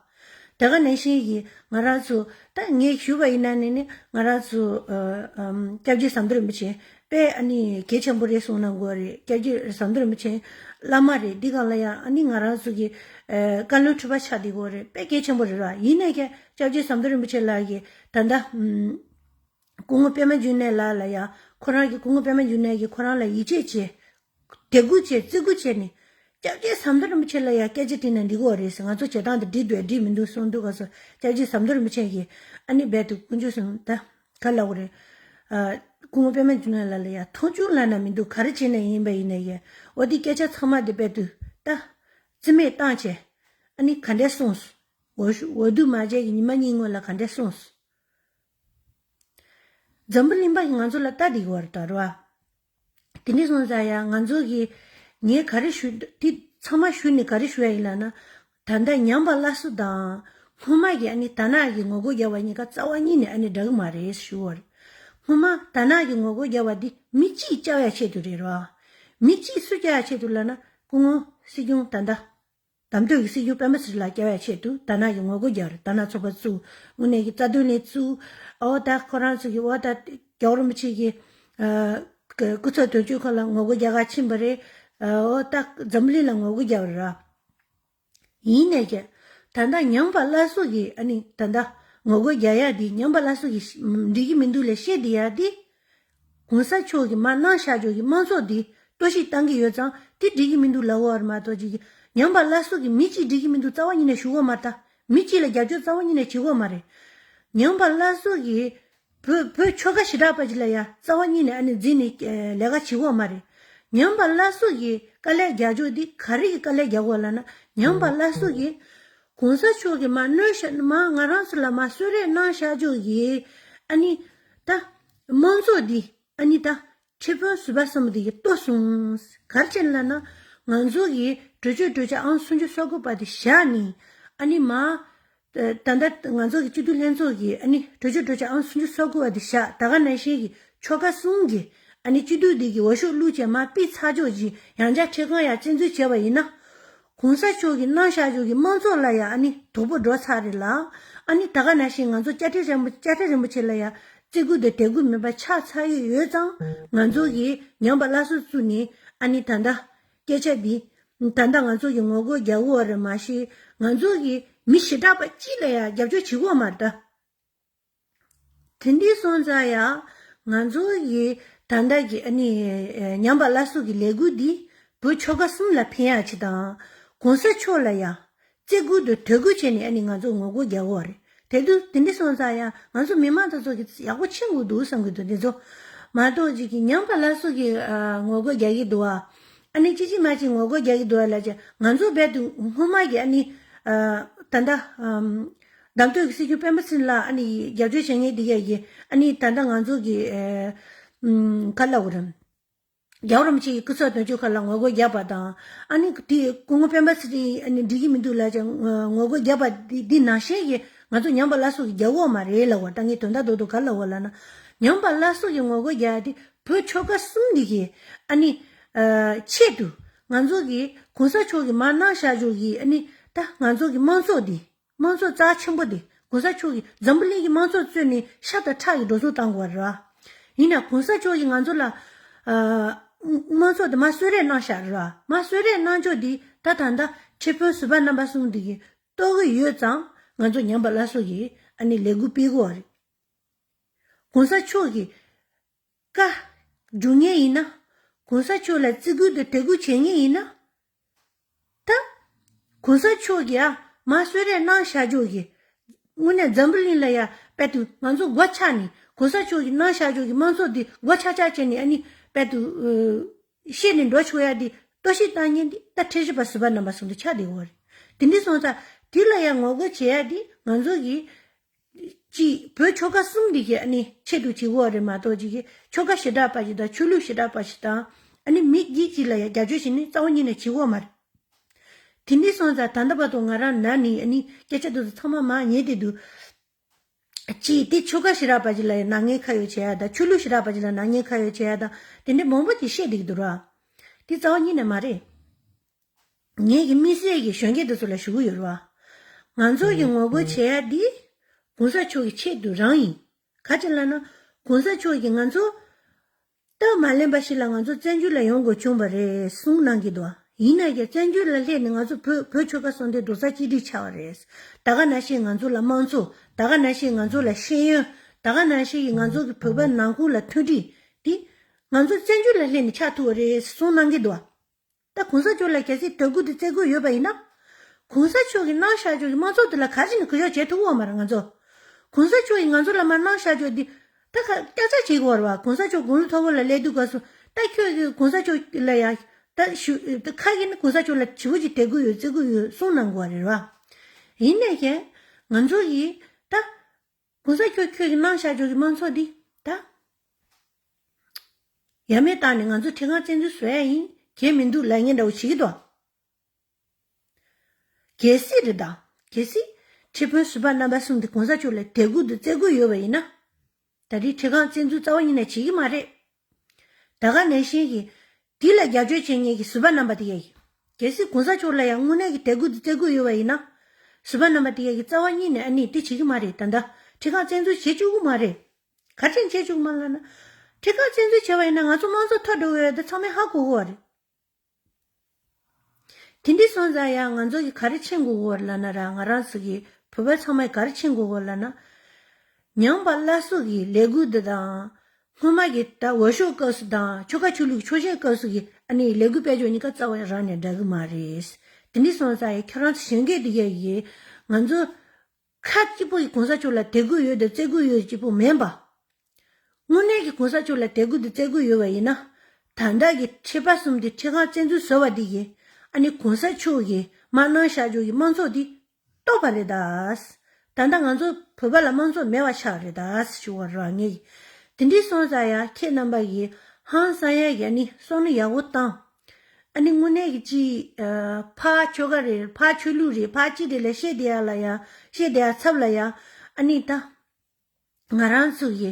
དེ་ག་ནང་བཞིན་གྱི་ང་རང་ཚོ་ད་ངས་ཞུས་པ་ཡིན་ན་ནི་ནི་ང་རང་ཚོ་ཨ་ཨམ་སྐྱབས་རྗེ་ཟམ་གདོང་རིན་པོ་ཆེ་དཔེ་ཨ་ནི་གལ་ཆེན་པོ་རེད་གསུངས་གནང་དགོས་རེད། སྐྱབས་རྗེ་ཟམ་གདོང་རིན་པོ་ཆེ་བླ་མ་རེད། འདི་སྒང་ལ་ཡང་ཨ་ནི་ང་རང་ཚོ་གི་ཨ་བཀའ་བློན་ཁྲི་པ་ཆགས་བསྡད་ཀྱི་ཡོད་རེད། དཔེ་གལ་ཆེན་པོ་རེད་ར། ཡིན་ནའི་ཀྱང་སྐྱབས་རྗེ་ཟམ་གདོང་རིན་པོ་ཆེ་ལགས་ཀྱིས་ད་ལྟ་ཨམ་སྐུ་ངོ་པད་མ་འབྱུང་གནས་ལགས་ལ་ཡང་ཁོ་རང་གི་སྐུ་ངོ་པད་མ་འབྱུང་གནས་ཀྱིས་ཁོ་རང་ལ་ཡིད་ཆེས་བྱས། དད་གུས་བྱས་བརྩི་བཀུར་བྱས་ནས་སྐྱབས་རྗེ་ཟམ་གདོང་རིན་པོ་ཆེ་ལ་ཡང་སྐད་ཆ་དྲིས་ན་འགྲིག་གི་ཡོད་རེད་ཟེར། ང་ཚོ་བྱེད་སྟངས་དེ་འགྲིག་འདུག་འགྲིག་མི་འདུག་གསུངས་དུས་སྐབས་སུ་སྐྱབས་རྗེ་ཟམ་གདོང་རིན་པོ་ཆེ་གིས་ཨ་ནི་རྦད་དེ་དཀོན་མཆོག་གསུམ་ད་ག་ལབ་དགོས་རེད། ཨ་ སྐུ་ངོ་པད་མ་འབྱུང་གནས་ལགས་ལ་ཡ་མཐོང་ཆུང་ལབ་ན་མི་འདུག་ག་རེ་བྱས་ནས་ཡིན་པ་ཡིན་ན་ཡ། འོ་དེ་སྐད་ཆ་ཚང་མ་དེ་དཔེ་དུས་ད་རྩིས་མེད་བཏང་བྱས་ཨ་ནི་ག་འདྲས་གསུངས་སོང་། འོ་ཤུ་འོ་དུ་མ་བྱས་ཀྱི་ཉི་མ་གཉིས་སྔོན་ལ་ག་འདྲས་གསུངས་སོང་། འཛམ་བུ་གླིང་པ་ཡིས་ང་ཚོ་ལ་ལྟ་བསྡད་ཀྱི་ཡོད་རེད་ད་རེད་བ། དེ་འདྲ་སོང་ཙང་ཡང་ང་ཚོ་གིས་ངས་ག་རེ་ཞུ་དེ་ཚང་མ་ཞུ་ནས་ག་རེ་ཞུ་ཡ་ཡིན་ལབ་ན། ད་ལྟ་ཉམས་པ་སླར་གསོ་དང་སྔོན་མ་གི་ཨ་ནི་དར་ནག་གི་ངོ་རྒོལ་རྒྱག་པ་གཉིས་ཀ་རྩ་བ་ཉིད་ནས་ཨ་ནི་འདྲ་གི་མ་རེད་ཞུ་བ་རེད། སྔོན་མ་དར་ནག་གི་ངོ་རྒོལ་རྒྱག་པ་འདི་མི་གཅིག་བསྐྱབ་ཡ་ཆེད་དུ་རེད་རོ། མི་གཅིག་སུ་བསྐྱབ་ཡ་ཆེད་དུ་ལབ་ན་སྐུ་ངོ་སྲིད་སྐྱོང་ད་ལྟ། གདམ་གཏོད་ཀྱི་སྲིད་སྐྱོང་སྤེན་པ་ཚེ་རིང་ལགས་སྐྱོབ་ཡ་ཆེད་དུ་དར་ནག་གི་ངོ་རྒོལ་རྒྱག་རེད། དར་ནག་ཚོགས་པ་བཙུགས། དངོས་གནས་ཀྱི་རྩ་དོན་ལས་བཙུགས། ཨོ་ད་ཁོ་རང་ཚོ་གི་ཨོ་ད་རྒྱལ་བ་རིན་པོ་ཆེ་གི་ཨ་སྐུ་ཚབ་དོན་གཅོད་ཁང་ལ་ངོ་རྒོལ་རྒྱག་ག་ཕྱིན་པ་རེད། ཨོ་ད་འཛམ་བུ་གླིང་ལ་ངོ་རྒོལ་རྒྱག་རེད་ར། ཡིན་ནས་ཀྱང་ད་ལྟ་ཉམས་པ་སླར་གསོ་གི་ཨ་ནི་ད་ལྟ་ངོ་རྒོལ་རྒྱག་ཡ་འདི་ཉམས་པ་སླར་གསོ་གི་འགྲིག་གི་མི་འདུག་ལས་བཤད་བསྡད་ཡ་འདི། གོང་ས་མཆོག་གིས་མར་གནང་བཞག་ཆོག་གི་དམངས་གཙོ་འདི་གཏོར་བཤིག་བཏང་གི་ཡོད་ཙང་དེ་འགྲིག་གི་མི་འདུག་ལབ་ཡོད་རེད་མ་གཏོགས་ཅིག་ཉམས་པ་སླར་གསོ་གི་མི་གཅིག་འགྲིག་གི་མི་འདུག་རྩ་བ་ཉིད་ནས་ཞུ་གི་ཡོད་མ་རེད་ད། མི་གཅིག་ལ་རྒྱབ་སྐྱོར་རྩ་བ་ཉིད་ནས་བྱེད་ཀྱི་ཡོད་མ་རེད། ཉམས་པ་སླར་གསོ་གི་བོད་བོད་ཆོལ་ཁ་ཞེ་དྲག་པ་ཅིག་ལ་ཡ་རྩ་བ་ཉིད་ནས་ཨ་ནི་འཛིན་ནས་ལས་ཀ་བྱེད་ཀྱི་ཡོད་མ་རེད། ཉམས་པ་སླར་གསོ་གི་དཀའ་ལས་རྒྱག་ཕྱོགས་འདི་ག་རེ་གི་དཀའ་ལས་རྒྱག་གི་ཡོད་ལབ་ན་ཉམས་པ་སླར་གསོ་གི་གོང་ས་མཆོག་གིས་མར་གནང་བཞག་མར་ང་རང་ཚོ་ལ་མར་གསོལ་རས་གནང་བཞག་ཆོག་གི་ཨ་ནི་ད་དམངས་གཙོ་འདི་ཨ་ནི་ད་ཁྲི་དཔོན་ཟུར་པ་གསུམ་པོ་འདི་གིས་གཏོར་སོང་། ག་རེ་བྱས་ལབ་ན་ང་ཚོ་གི་གྲོས་ཆོད་གྲོས་འཆར་ཨང་སུམ་ཅུ་སོ་དགུ་པ་དེ་བཞག་ནས་ཨ་ནི་མར་ད་ལྟ་ང་ཚོ་གི་སྤྱི་འཐུས་ལྷན་ཚོགས་ཀྱིས་ཨ་ནི་གྲོས་ཆོད་གྲོས་འཆར་ཨང་སུམ་ཅུ་སོ་དགུ་པ་དེ་བཞག་ད་ག་ནང་བཞིན་གྱི་ཆོལ་ཁ་གསུམ་གྱི་ཨ་ནི་སྤྱི་འཐུས་འདི་གི་འོས་ཤོག་བླུགས་བྱས་མར་ཕུད་ཚར་ཆོག་ཅིག་ཡང་བསྐྱར་ཁྲི་ཁང་ཡར་བཙན་འཛུལ་བྱས་པ་ཡིན་ན། གོང་ས་མཆོག་གིས་གནང་བཞག་ཆོག་གི་དམངས་གཙོ་ལ་ཡང་ཨ་ནི་དོགས་པ་འགྲོ་ཚར་རེད་ལ། ཨ་ནི་ད་ག་ནང་བཞིན་ང་ཚོ་བཅའ་ཁྲི་རིན་པོ་བཅའ་ཁྲི་རིན་པོ་ཆེ་ལ་ཡང་བརྩི་བཀུར་དང་དད་གུས་མེད་པ་ཆགས་ཚར་ཡི་ཡོད་ཙང་ང་ཚོ་གིས་ཉམས་པ་སླར་གསོ་བཙུགས་ནས་ཨ་ནི་ད་ལྟ་སྐད་ཆ་འདི་ད་ལྟ་ང་ཚོ་གིས་ངོ་རྒོལ་རྒྱག་གི་ཡོད་རེད་མ་གཞི་ང་ཚོ་གིས་མི་ཞེ་དྲག་པ་གཅིག་ལ་ཡང་རྒྱབ་སྐྱོར་བྱེད་ཀྱི་ཡོད་མ་རེད་ད། དེ་འདྲ་སོང་ཙང་ཡང་ང་ཚོ་གི་ད་ལྟ་གི་ཨ་ནི་ཉམས་པ་སླར་གསོ་གི་ལས་འགུལ་འདི་བོད་ཆོལ་ཁ་གསུམ་ལ་ཕན་ཡག་ཅིག་དང་གོང་ས་མཆོག་ལ་ཡང་བརྩི་བཀུར་དང་དད་གུས་བྱས་ནས་ཨ་ནི་ང་ཚོ་ངོ་རྒོལ་རྒྱག་གི་ཡོད་རེད། དེ་དུས་དེ་འདྲ་སོང་ཙང་ཡང་ང་ཚོ་མི་མང་དེ་ཚོ་གི་ཡག་པོ་ཕྱིན་དགོས་འདུག་བསམ་གི་འདུག་དེ་ཚོ་མ་གཏོགས་ཅིག་གི་ཉམས་པ་སླར་གསོ་གི་ཨ་ངོ་རྒོལ་རྒྱག་གི་འདུག་ཨ། ཨ་ནི་ཅི་ཅི་མ་ཅི་ངོ་རྒོལ་རྒྱག་གི་འདུག་ཨ་ལབ་ཅེ་ང་ཚོ་རྦད་དུ་སྔོན་མ་གི་ཨ་ནི་ཨ་ད་ལྟ་ཨམ། གདམ་གཏོད་ཀྱི་སྲིད་སྐྱོང་སྤེན་པ་ཚེ་རིང་ལགས་ཨ་ནི་རྒྱབ་སྐྱོར་བྱེད་མཁན་འདི་གས་ཀྱིས་ཨ་ནི་ད་ལྟ་ང་ཚོ་གི་ཨེ་ཨམ་ག་ལབ་དགོས་རེད། རྒྱལ་བ་རིན་པོ་ཆེ་གི་སྐུ་ཚབ་དོན་གཅོད་ཁང་ལ་ངོ་རྒོལ་བརྒྱབ་པ་དང་ཨ་ནི་དེ་སྐུ་ངོ་སྤེན་པ་ཚེ་རིང་ཨ་ནི་འགྲིག་གི་མི་འདུག་ལབ་ཅེ་ངོ་རྒོལ་བརྒྱབ་པ་འདི་འདི་ནང་བཞིན་གྱི་ང་ཚོ་ཉམས་པ་སླར་གསོ་གི་རྒྱག་གི་ཡོད་མ་རེད་ལབ་པ་ད་ངས་དོན་དག་རྡོག་རྡོག་ག་ལབ་པ་ལབ་ན་ཉམས་པ་སླར་གསོ་གི་ངོ་རྒོལ་རྒྱག་ཡ་དེ་བོད་ཆོལ་ཁ་གསུམ་འདི་གི་ཨ་ནི་ཨ་ཆེད་དུ་ང་ཚོ་གི་གོང་ས་མཆོག་གི་མར་གནང་བཞག་ཆོག་གི་ཨ་ནི་ད་ང་ཚོ་གི་དམངས་གཙོ་འདི། དམངས་གཙོ་རྩ་ཆེན་པོ་འདི་གོང་ས་མཆོག་གིས་འཛམ་བུ་གླིང་གི་དམངས་གཙོ་གཙོས་ནས་ཤ་དང་ཁྲག་གིས་འགྲོ་སོང་བཏང་དགོས་རེད། ཡིན་ན་གོང་ས་མཆོག་གིས་ང་ཚོ་ལ་ཨ་དམངས་གཙོ་དེ་མར་གསོལ་རས་གནང་བཞག་རེད། མར་གསོལ་རས་གནང་ཕྱོགས་འདི་ད་ད་ལྟ་ཁྲི་དཔོན་ཟུར་པ་རྣམ་པ་གསུམ་འདི་གིས་རྟོགས་ཀྱི་ཡོད་ཙང་ང་ཚོ་ཉམས་པ་སླར་གསོ་གི་ཨ་ནི་ལས་འགུལ་སྤེལ་དགོས་རེད། གོང་ས་མཆོག་གིས་བཀའ་བསྒྱུར་མཁན་ཡིན་ན། གོང་ས་མཆོག་ལ་བརྩི་བཀུར་དང་དད་གུས་བྱེད་མཁན་ཡིན་ན། ད། གོང་ས་མཆོག་གིས་ཨ་མར་གསོལ་རས་གནང་བཞག་ཆོག་གི། དངོས་གནས་འཛམ་བུ་གླིང་ལ་ཡ་དཔེ་དུ་ང་ཚོ་སྒོ་ཕྱག་ནས་གོང་ས་མཆོག་གིས་གནང་བཞག་ཆོག་གི་དམངས་གཙོ་འདི་སྒོ་ཕྱག་ཕྱག་བྱས་ནས་ཨ་ནི་དཔེ་དུ་ཨ་ཤེས་ནས་འགྲོ་ཆོག་ཡ་འདི་གཏོར་བཤིག་བཏང་མཁན་འདི་ད་ཁྲི་བཞི་པ་ཟུར་པ་རྣམ་པ་གསུམ་དུ་ཆགས་བསྡད་ཡོད་རེད། དེ་འདྲ་སོང་ཙང་དེ་ལ་ཡ་ངོ་རྒོལ་བྱེད་ཡ་འདི་ང་ཚོ་གི་གཅིག་བོད་ཆོལ་ཁ་གསུམ་འདི་གི་ཨ་ནི་ཆེད་དུ་བྱེད་དགོས་རེད་མ་གཏོགས་ཅིག་གི་ཆོལ་ཁ་ཞེ་དྲག་པ་ཞིག་དང་ཆོས་ལུགས་ཞེ་དྲག་པ་ཞིག་དང་ཨ་ནི་མི་གཅིག་གཅིག་ལ་ཡང་རྒྱབ་སྐྱོར་བྱེད་ནི་རྩ་བ་ཉིད་ནས་བྱེད་དགོས་མ་རེད། དེ་འདྲ་སོང་ཙང་ད་ལྟ་བར་དུ་ང་རང་ན་ནི་ཨ་ནི་སྐད་ཆ་དེ་ཚོ་ཚང་མ་མར་ཉན་བསྡད་འདུག་གཅིག་དེ་ཆོལ་ཁ་ཞེ་དྲག་པ་ཞིག་ལ་ཡང་ནག་ཉེས་ཁ་ཡོད་བྱེད་ཡ་དང་ཆོས་ལུགས་ཞེ་དྲག་པ་ཞིག་ལ་ནག་ཉེས་ཁ་ཡོད་བྱེད་ཡ་དང་དེ་འདྲ་མང་པོ་ཅིག་བཤད་བསྡད་ཀྱི་འདུག་ར། དེ་རྩ་བ་ཉིད་ནས་མ་རེད། ངེད་ཀྱི་དམིགས་བསལ་གྱི་གཞོན་སྐྱེས་དེ་ཚོ་ལ་ཞུ་གི་ཡོད་རེད་བ། ང་ཚོ་གི་ངོ་རྒོལ་བྱེད་ཡ་འདི་གོང་ས་མཆོག་གི་ཆེད་དུ་རང་ཡིན། ག་ཅི་ལབ་ན་གོང་ས་མཆོག་གིས་ང་ཚོ་སྟབས་མ་ལེན་པ་ཞིག་ལ་ང་ཚོ་བཙན་བྱོལ་ལ་ཡོང་དགོས་བྱུང་བ་རེད་གསུངས་གནང་གི་འདུག་ཡིན་ན་ཡང་བཙན་བྱོལ་ལ་སླེབས་ནས་ང་ཚོ་བོད་བོད་ཆོལ་ཁ་གསུམ་དེ་རྡོག་རྩ་གཅིག་སྒྲིལ་ཆགས་པ་རེད། ད་ག་ནང་བཞིན་ང་ཚོ་ལ་དམངས་གཙོ། ད་ག་ནང་བཞིན་ང་ཚོ་ལ་ཤེས་ཡོན། ད་ག་ནང་བཞིན་ང་ཚོ་གི་བོད་པ་ནང་ཁུལ་ལ་མཐུན་སྒྲིལ་འདི་ང་ཚོ་བཙན་བྱོལ་ལ་སླེབས་ནས་ཆགས་ཐུབ་པ་རེད་གསུངས་གནང་གི་འདུག་ད་གོང་ས་མཆོག་ལ་གལ་སྲིད་དད་གུས་དང་བརྩི་བཀུར་ཡོད་པ་ཡིན་ན། གོང་ས་མཆོག་གིས་གནང་བཞག་ཆོག་གི་དམངས་གཙོ་དེ་ལ་ག་རེ་བྱས་ནས་གུས་ཞབས་བྱེད་ཐུབ་ཀྱི་ཡོད་མ་རེད་ང་ཚོ། གོང་ས་མཆོག་གིས་ང་ཚོ་ལ་མར་གནང་བཞག་ཆོག་འདི། ད་ཁ་སྐྱག་ཆ་བྱེད་དགོས་རེད་བ། གོང་ས་མཆོག་དགུང་ལོ་མཐོ་པོ་ལ་སླེབས་དུས་སྐབས་སུ་ད་ཁྱོད་ཀྱིས་གོང་ས་མཆོག་ལ་ཡ་ད་ཞུ་ད་ཁ་གིས་ནི་གོང་ས་མཆོག་ལ་ཞེ་པོ་ཅིག་དད་གུས་ཡོད་བརྩི་གུས་ཡོད་གསུང་གནང་དགོས་རེད་བ། ཡིན་ནའི་ཀྱང་ང་ཚོ་ཡིས་ད་གོང་ས་མཆོག་ཁྱོད་ཀྱིས་གནང་བཞག་ཆོག་གི་དམངས་ཚོགས་འདི་ད་ཡ་མེད་བཏང་ནས་ང་ཚོ་ཁྲི་ཁང་བཙན་འཛུལ་བཟོ་ཡ་ཡིན། གལ་མི་འདུག་ལབ་མཁན་འདྲ་བོ་བྱེད་ཀྱི་འདུག་གལ་སྲིད་རེད་ད། གལ་སྲིད་ཁྲི་དཔོན་ཟུར་པ་རྣམ་པ་གསུམ་དེ་གོང་ས་མཆོག་ལ་དད་གུས་དང་བརྩི་གུས་ཡོད་པ་ཡིན་ན། ད་རེས་ཁྲི་ཁང་བཙན་འཛུལ་རྩ་བ་ཉིད་ནས་བྱེད་ཀྱི་མ་རེད། ད་ག་ནང་བཞིན་གྱི་དེ་ལ་རྒྱབ་སྐྱོར་བྱེད་མཁན་གྱི་ཟུར་པ་རྣམ་པ་དེ་ཡ་ཡིན། གལ་སྲིད་གོང་ས་མཆོག་ལ་ཡང་དངོས་གནས་ཀྱི་དད་གུས་དང་བརྩི་གུས་ཡོད་པ་ཡིན་ན། ཟུར་པ་རྣམ་པ་དེ་ཡ་གི་རྩ་བ་ཉིད་ནས་ཨ་ནི་དེ་བྱེད་ཀྱི་མ་རེད། ད་ལྟ་ཁྲི་ཁང་བཙན་འཛུལ་བྱེད་བཅུག་གི་མ་རེད། ག་རེ་བྱེད་བཅུག་གི་མ་ལབ་ན། ཁྲི་ཁང་བཙན་འཛུལ་བྱས་པ་ཡིན་ན་ང་ཚོ་དམངས་གཙོ་ཐོར་འགྲོ་གི་ཡོད་དེ་ཚང་མས་ཧ་གོ་གི་ཡོད་རེད། དེ་འདྲ་སོང་ཙང་ཡང་ང་ཚོ་གི་ག་རེ་མཁྱེན་དགོས་ཀྱི་ཡོད་རེད་ལབ་ན་ར། ང་རང་ཚོ་གི་བོད་པ་ཚང་མས་ག་རེ་མཁྱེན་དགོས་ཀྱི་ཡོད་རེད་ལབ་ན། ཉམས་པ་སླར་གསོ་གི་ལས་འགུལ་འདི་དང་། སྔོན་མ་གི་ད་འོས་ཤོག་སྐབས་སུ་དང་ཆོལ་ཁ་ཆོས་ལུགས་ཕྱོགས་ཞེན་སྐབས་སུ་གི་ཨ་ནི་ལས་འགུལ་སྤེལ་ཕྱོགས་གཉིས་ཀ་རྩ་བ་རང་ནས་འདྲ་གི་མ་རེད། དེ་འདྲ་སོང་ཙང་ཡང་ཁྱོད་རང་ཚོ་གཞོན་སྐྱེས་འདི་གས་ཀྱིས་ང་ཚོ་ཁ་གཅིག་པོ་ཡི་གོང་ས་མཆོག་ལ་དད་གུས་ཡོད་དང་བརྩི་གུས་ཡོད་གཅིག་པོ་མིན་པ། དངོས་གནས་ཀྱི་གོང་ས་མཆོག་ལ་དད་གུས་དང་བརྩི་གུས་ཡོད་པ་ཡིན་ན། ད་ལྟ་གི་ཁྲི་པ་གསུམ་དེ་ཁྲི་ཁང་བཙན་འཛུལ་བཟོ་བ་འདི་གིས་ཨ་ནི་གོང་ས་མཆོག་གིས་མ་གནང་བཞག་ཆོག་གི་དམངས་གཙོ་འདི་གཏོར་བ་རེད་ད། ད་ལྟ་ང་ཚོ་བོད་པ་ལ་དམངས་གཙོ་མེད་པ་ཆགས་རེད་ད་ཞུ་བ་རང་ངེས། དེ་འདྲའི་སོང་ཙང་ཡང་ཁྱེད་རྣམ་པ་ཡིས་ཧང་སང་ཡ་ཡ་ནི་བསམ་བློ་ཡག་པོ་བཏང་། ཨ་ནི་དངོས་གནས་ཀྱི་ཅི། ཨ། ཕར་ཆོལ་ཁ་རེད། ཕར་ཆོས་ལུགས་རེད། ཕར་ཅི་རེད་ལ་བཤད་བསྡད་ཡ་ལ་ཡ། བཤད་བསྡད་ཡ་ཚབ་ལ་ཡ། ཨ་ནི་ད། ང་རང་ཚོ་ཡི་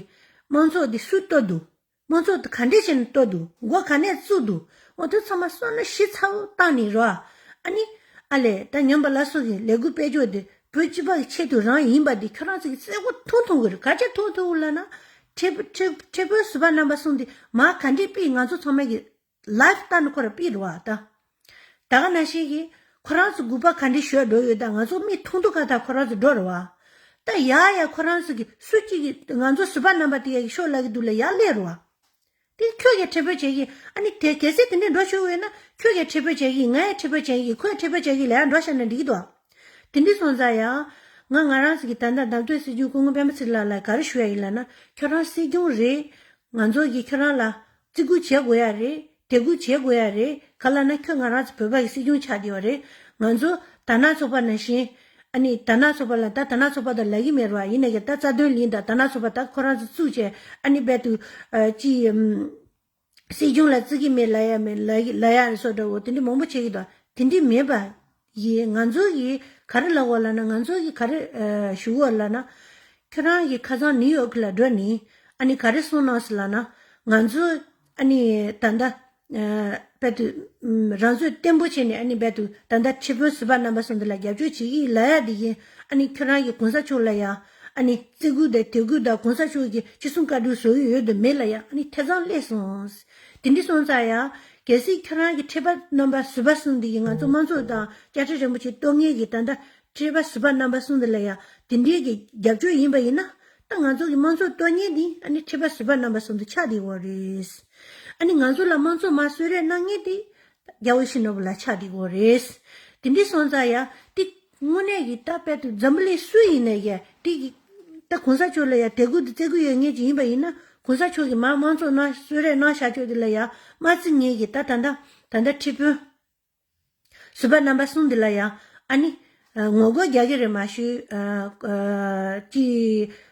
དམངས་གཙོ་འདི་སུས་གཏོར་འདུག་དམངས་གཙོ་འདི་ག་འདྲས་བྱས་ནས་གཏོར་འདུག་མགོ་ག་ནས་བཙུགས་འདུག་འོ་དེ་ཚང་མ་བསམ་བློ་ཞིབ་ཚགས་པོ་བཏང་ནས་རོ། ཨ་ནི། ཨ་ལས་ད་ཉམས་པ་སླར་གསོ་གི་ལས་འགུལ་སྤེལ་ཕྱོགས་འདི་བོད་སྤྱི་པ་གི་ཆེད་དུ་རང་ཡིན་པ་འདི་ཁྱོད་རང་ཚོ་གི་གསལ་པོ་མཐོང་ཐུབ་གི་རེད། ག་ཅི་མཐོང་ཐུབ་ལབ་ན། ཁྲི་ཁྲི་ཁྲི་དཔོན་ཟུར་པ་རྣམ་པ་གསུམ་འདི་མ་ག་འདྲས་པས་ང་ཚོ་ཚང་མ་གི་ལའིབ་ལྟ་ནི་ཁོ་ར་པིར་བ་ད། ད་ག་ནང་བཞིན་གྱི་ཁོ་རང་ཚོ་དགོས་པ་ག་འདྲ་ཞོར་འགྲོ་ཡོད་ད་ང་ཚོ་མིག་མཐོང་ཐུབ་ཁ་ད་ཁོ་རང་ཚོ་འགྲོ་རེད་བ། ད་ཡ་ཡ་ཁོ་རང་ཚོ་གི་སུ་གཅིག་གི་ང་ཚོ་ཟུར་པ་རྣམ་པ་དེ་ཡ་གི་ཤོག་ལབ་གི་འདུག་ལ་ཡ་སླེབས་རེད་བ། དེ་ཁྱོད་ཀྱིས་ཁྲི་དཔོན་བྱེད་ཀྱི་ཨ་ནི་དེ་གལ་སྲིད་དེ་འདྲ་འགྲོ་ཤོར་ཡོད་ན་ཁྱོད་ཀྱིས་ཁྲི་དཔོན་བྱེད་ཀྱི་ང་ཡ་ཁྲི་དཔོན་བྱེད་ཀྱི་ཁོས་ཁྲི་དཔོན་བྱེད་ཀྱི་ལ་ཡ་འགྲོ་ཤ་ན་འགྲིག་གི་འདུག་དེ་འདྲ་སོང་ཙང་ཡང་ང་ང་རང་ཚོ་གི་ད་ལྟ་བདམས་ཐོན་སྲིད་སྐྱོང་སྐུ་ངོ་སྤེན་པ་ཚེ་རིང་ལགས་ལ་ག་རེ་ཞུ་ཡ་ཡིན་ལབ་ན་ཁྱོད་རང་སྲིད་སྐྱོང་རེད། ང་ཚོ་གིས་ཁྱོད་རང་ལ་བརྩི་བཀུར་བྱེད་དགོས་ཡ་རེད། དད་གུས་བྱེད་དགོས་ཡ་རེད། ག་ལབ་ན་ཁྱོད་ང་རང་ཚོ་བོད་པ་གི་སྲིད་སྐྱོང་ཆགས་བསྡད་པ་རེད། ང་ཚོ་དར་ནག་ཚོགས་པ་ནང་བཞིན། ཨ་ནི་དར་ནག་ཚོགས་པ་ལ་ད་དར་ནག་ཚོགས་པ་དང་ལབ་ཀྱི་མེད་རེད་བ། ཡིན་ནའི་ཀྱང་ད་རྩ་དོན་ལིང་དང་དར་ནག་ཚོགས་པ་ད་ཁོ་རང་ཚོ་བཙུགས་བྱས་ཨ་ནི་རྦད་དུ་ཨ་ཅི་ཨམ་སྲིད་སྐྱོང་ལ་བརྩི་གི་མེད་ལབ་ཡ་མེད་ལབ་ལབ་ཡ་རེད་སོགས་འདྲ་བོ་དེ་འདྲ་མང་པོ་བྱེད་ཀྱི་འདུག་དེ་འདྲ་མེད་པ་ཡིན། ང་ཚོ་གིས་ག་རེ་ལབ་དགོས་ལབ་ན་ང་ཚོ་གིས་ག་རེ་ཨ་ཞུ་དགོས་ལབ་ན། ཁྱོད་རང་གིས་ཁ་སང་ནིའུ་ཡོག་ལ་འགྲོ་ནི་ཨ་ནི་ག་རེ་གསུངས་གནང་སོང་ལབ་ན། ང་ཚོ་ཨ་ནི་ད་ལྟ་ཨ་རྦད་དུ་ཨམ་རང་ཚོད་བརྟན་པོ་བྱས་ནས་ཨ་ནི་རྦད་དུ་ད་ལྟ་ཁྲི་དཔོན་ཟུར་པ་རྣམ་པ་གསུམ་དེ་ལ་རྒྱབ་སྐྱོར་བྱེད་ཀྱི་ལབ་ཡ་དེ་ཡིན། ཨ་ནི་ཁྱོད་རང་གིས་གོང་ས་མཆོག་ལ་ཡ་ཨ་ནི་བརྩི་བཀུར་དང་དད་གུས་དང་གོང་ས་མཆོག་གིས་ཅི་གསུང་བཀའ་སྒྲུབ་བཟོ་གི་ཡོད་དམ་མེད་ལ་ཡ་ཨ་ནི་ཐེ་ཚོམ་སླེབས་སོང་། དེ་འདྲ་སོང་ཙང་ཡ་གལ་སྲིད་ཁྱོད་རང་གི་ཁྲི་པ་རྣམ་པ་ཟུར་པ་གསུམ་དེ་གིས་ང་ཚོ་དམངས་གཙོ་དང་དཔྱ་ཁྲལ་རིན་པོ་ཆེ་གཏོར་མཁན་གྱི་ད་ལྟ་ཁྲི་པ་ཟུར་པ་རྣམ་པ་གསུམ་དེ་ལ་ཡ་དེ་འདྲའི་གི་རྒྱབ་སྐྱོར་ཡིན་པ་ཡིན་ན། ད་ང་ཚོ་གི་དམངས་གཙོ་གཏོར་མཁན་དེ་ཨ་ནི་ཁྲི་པ་ཟུར་པ་རྣམ་པ་གསུམ་དུ་ཆགས་བསྡད་ཡོད་རེད། ཨ་ནི་ང་ཚོ་ལ་དམངས་གཙོ་མར་གསོལ་རས་གནང་མཁན་དེ་རྒྱལ་བ་ཡིད་བཞིན་ནོར་བུ་ལགས་ཆགས་བསྡད་ཡོད་རེད། དེ་འདྲ་སོང་ཙང་ཡ་དེ་དངོས་གནས་ཀྱི་ད་དཔེ་དུ་འཛམ་བུ་གླིང་སུ་ཡིན་ནའི་ཡ་དེ་གི་ད་གོང་ས་མཆོག་ལ་ཡ་དད་གུས་དང་བརྩི་བཀུར་ཡོད་མཁན་ཅིག་ཡིན་པ་ཡིན་ན་གོང་ས་མཆོག་གིས་མར་དམངས་གཙོ་གནང་གསོལ་རས་གནང་བཞག་ཆོག་དེ་ལ་ཡ་མ་བརྩི་མཁན་གྱི་ད་ད་ད་ད་ལྟ་ཁྲི་དཔོན། ཟུར་པ་རྣམ་པ་གསུམ་འདི་ལ་ཡང་ཨ་ནི། ངོ་རྒོལ་རྒྱག་གི་རེད་མ་ཞུས། ཅི།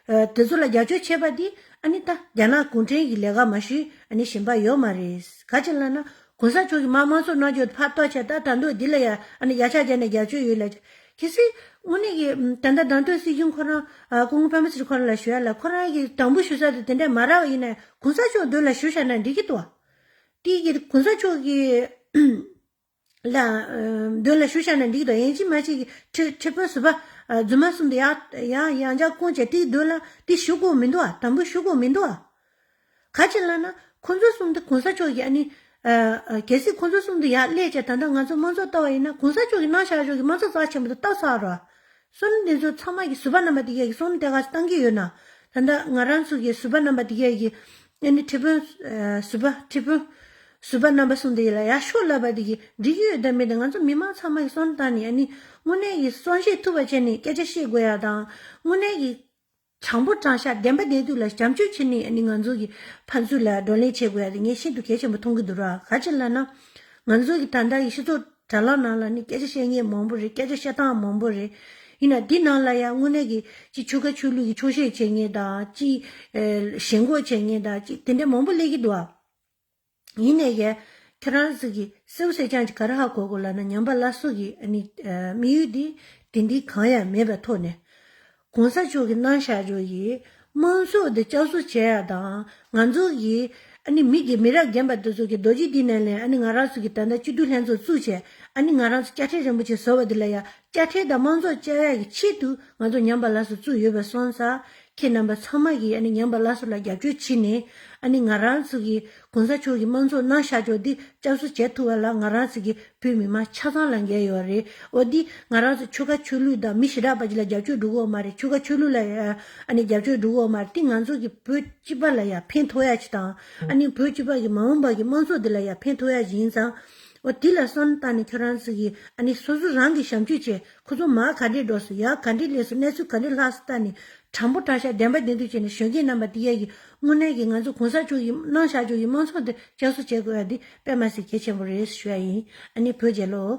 དེ་ཚོ་ལ་རྒྱབ་སྐྱོར་བྱས་པ་འདི་ཨ་ནི་ད་རྒྱ་ནག་གུང་ཁྲན་གྱི་ལས་ཀ་མ་ཞུས་ཨ་ནི་གཞན་པ་ཡོད་མ་རེད། ག་ཅི་ལབ་ན་གོང་ས་མཆོག་གིས་མར་དམངས་གཙོ་གནང་རྒྱུ་ཕར་གཏོར་བྱས་ད་ད་འདུག་འདི་ལ་ཡང་ཨ་ནི་ཡ་ཆ་བརྒྱབ་ནས་རྒྱབ་སྐྱོར་ཡོད་ལ། གལ་སྲིད་དངོས་གནས་ཀྱི་ད་ལྟ་བདམས་ཐོན་སྲིད་སྐྱོང་ཁོ་རང་སྐུ་ངོ་སྤེན་པ་ཚེ་རིང་ཁོ་རང་ལ་ཞུ་ཡ་ལ་ཁོ་རང་གིས་དམ་འབུལ་ཞུ་ས་དེ་དེ་འདྲ་མ་རག་པ་ཡིན་ན་གོང་ས་མཆོག་མདུན་ལ་ཞུ་བཞག་ན་འགྲིག་གི་འདུག་བ། དེ་གི་གོང་ས་མཆོག་གི་ལ། མདུན་ལ་ཞུ་བཞག་ན་འགྲིག་དང་ཡིན་གཅིག་མིན་གཅིག་གི་ཁྲི་ཁྲི་དཔོན་ཟུར་པ་རྫུན་མ་གསུམ་དུ་ཡང་ཡང་ཡང་བསྐྱར་བསྐོང་བྱས་དེའི་མདུན་ལ་དེ་ཞུ་དགོས་མི་འདུག་ཨ། དམ་འབུལ་ཞུ་དགོས་མི་འདུག་ཨ། ག་ཅི་ལབ་ན་ཁོང་ཚོ་གསུམ་དུ་གོང་ས་མཆོག་གིས་ཨ་ནི། གལ་སྲིད་ཁོང་ཚོ་གསུམ་དུ་ཡར་སླེབས་བྱས་ད་ལྟ་ང་ཚོ་དམངས་གཙོ་ལྟ་བ་ཡིན་ན་གོང་ས་མཆོག་གིས་གནང་བཞག་ཆོག་གི་དམངས་གཙོ་རྩ་ཆེན་པོ་དེ་ལྟ་ཚར་རོགས། བསམ་བློ་འདི་ཚོ་ཚང་མ་གི་ཟུར་པ་རྣམ་པ་དེ་གས་ཀྱི་བསམ་བློ་དེ་ག་བཏང་གི་ཡོད་ན། ད་ལྟ་ང་རང་ཚོ་གི་ཟུར་པ་རྣམ་པ་དེ་གས་ཀྱི་ཨ་ནི་ཁྲི་དཔོན་ཟུར་པ་ཁྲི་དཔོན་ཟུར་པ་རྣམ་པ་གསུམ་དེ་ལ་ཡར་ཤོག་ལབ་པ་དེ་གི་འགྲིག་གི་ཡོད་དམ་མེད་དམ་ང་ཚོ་མི་མང་ཚང་མ་གི་བསམ་བློ་བཏང་ནས་ཨ་ནི་དངོས་གནས་ཀྱི་བསམ་ཤེས་ཐུབ་པ་བྱས་ནས་སྐད་ཆ་བཤད་དགོས་ཡ་དང་དངོས་གནས་ཀྱི་ དྲང་པོ་དྲང་བཞག་བདེན་པ་བདེན་ཐུག་ལ་བྱམས་སྐྱོང་བྱས་ནས་ཨ་ནི་ང་ཚོ་གི་ཕན་ཚུན་ལ་བགྲོ་གླེང་བྱེད་དགོས་ཡ་དེ་ངས་ཤིན་ཏུ་གལ་ཆེན་པོ་མཐོང་གི་འདུག་ར། ག་ཅི་ལབ་ན། ང་ཚོ་གི་ད་ལྟ་གི་སྤྱི་ཚོགས་དྲ་ལམ་ནང་ལ་ནི་སྐད་ཆ་བཤད་མཁན་མང་པོ་རེད། སྐད་ཆ་བཤད་སྟངས་མང་པོ་རེད། ཡིན་ན་འདི་ནང་ལ་ཡ་དངོས་གནས་ཀྱི་ཅིག་ཆོལ་ཁ་ཆོས་ལུགས་ཀྱི་འཁྱོག་བཤད་བྱེད་མཁན་དང་ཅིག་ཨེ་ཞེན་ཁོག་བྱེད་མཁན་དང་ཅིག་དེ་འདྲ་མང་པོ་སླེབས་ཀྱི་འདུག་ཨ། ཡིན་ནའི་ཡ། ཁྱོད་རང་ཚོ་གི་གསལ་པོ་གསལ་རྐྱང་ཅིག་ག་རེ་ཧ་གོ་དགོས་ལབ་ན། ཉམས་པ་སླར་གསོ་གི་ཨ་ནི་ཨ་དམིགས་ཡུལ་འདི་དེ་འདྲའི་གང་ཡང་མེད་པའི་ཐོག་ནས། གོང་ས་མཆོག་གིས་གནང་བཞག་ཆོག་གི་དམངས་གཙོ་འདི་བསྐྱར་གསོ་བྱེད་ཡ་དང་། ང་ཚོ་གི་ཨ་ནི་མི་གི་མི་རབས་རྒན་པ་འདི་ཚོ་གི་རྡོ་རྗེ་གདན་ནས་ལེན། ཨ་ནི་ང་རང་ཚོ་གི་ད་ལྟ་སྤྱི་འཐུས་ལྷན་ཚོགས་བཙུགས་བྱས། ཨ་ནི་ང་རང་ཚོ་དཔྱ་ཁྲལ་རིན་པོ་ཆེ་བཟོ་བ་འདི་ལ་ཡ། དཔྱ་ཁྲལ་དང་དམངས་གཙོ་བཅའ་ཡག་གི་ཆེད་དུ་ང་ཚོ་ཉམས་པ་སླར་གསོ་བཙུགས་ཡོད་པ་སོང་ཙང་། ཁྱེད་རྣམ་པ་ཚང་མ་གིས་ཨ་ནི་ཉམས་པ་སླར་གསོ་ལ་རྒྱབ་སྐྱོར་བྱས་ནས། ཨ་ནི་ང་རང་ཚོ་གི་གོང་ས་མཆོག་གིས་དམངས་གཙོ་གནང་བཞག་ཆོག་འདི་བསྐྱར་གསོ་བྱེད་ཐུབ་པ་ལ་ང་རང་ཚོ་གི་བོད་མི་མང་ཆ་ཚང་ལ་འགན་ཡོད་རེད། འོ་འདི་ང་རང་ཚོ་ཆོལ་ཁ་ཆོས་ལུགས་དང་མི་ཞེ་དྲག་པ་ཅིག་ལ་རྒྱབ་སྐྱོར་འགྲོ་གི་ཡོད་མ་རེད། ཆོལ་ཁ་ཆོས་ལུགས་ལ་ཨ་ནི་རྒྱབ་སྐྱོར་འགྲོ་གི་ཡོད་མ་རེད། འདི་ང་ཚོ་གི་བོད་སྤྱི་པ་ལ་ཡང་ཕན་ཐོགས་ཡ་ཅིག་དང་། ཨ་ནི་བོད་སྤྱི་པ་གི་མ་འོངས་པ་གི་དམངས་གཙོ་འདི་ལ་ཡང་ཕན་ཐོགས་ཡ་ཅིག་ཡིན་ཙང་། འོ་དེ་ལ་བསམ་བཏང་ནས་ཁྱོད་རང་ཚོ་གིས་ཨ་ནི་སོ་སོ་རང་གིས་བྱམས་སྐྱོང་བྱས། ཁོ་ཚོ་མར་ག་འདྲས་འགྲོ་སོང་། ཡར་ག་འདྲས་སླེབས་སོང་། གནས་ཚུལ་ག་འདྲས་ལྷག་སོང་། ལྟ་ནས་དྲང་པོ་དྲང་བཞག་བདེན་པ་བདེན་ཐུག་བྱས་ནས་གཞོན་སྐྱེས་རྣམ་པ་དེ་ཡ་གིས་དངོས་གནས་ཀྱི་ང་ཚོ་གོང་ས་མཆོག་གིས་གནང་བཞག་ཆོག་གི་དམངས་གཙོ་འདི་བསྐྱར་གསོ་བྱེད་དགོས་ཡ་འདི་དཔེ་མ་སྲིད་གལ་ཆེན་པོ་རེད་ཞུ་ཡ་ཡིན། ཨ་ནི་བོད་རྒྱལ་ལོ།